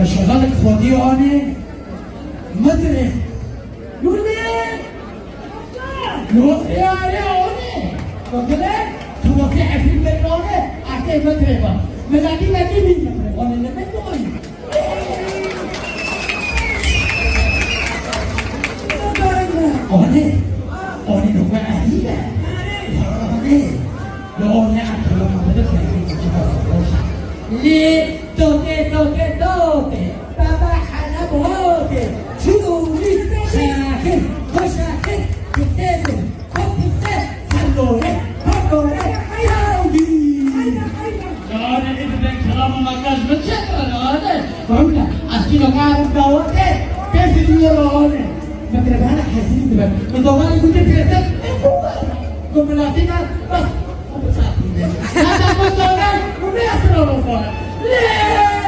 شغلك فاضي أنا مدري يقول لو يا يا أنا قلت لك توفي عفرين بينونه أعطيه مدري با ملاقي لاقي مين مدري أنا لما تقول أنا أنا نقول أهيبة أنا لو أنا أكلم ما بدك ليه توتي توتي توتي بابا حلب هوتي شنو شاكر وشاكر كتابه كتابه سلوري بكوري حياودي أنا إذا كلام ما كانش بتشكر أنا فهمنا أسكينو كارم داوتي كيف يدورو أنا ما تربحنا حسين تبقى من دوالي كنت بيرتك كومبلاتينا بس هذا مصورا وناس ليه.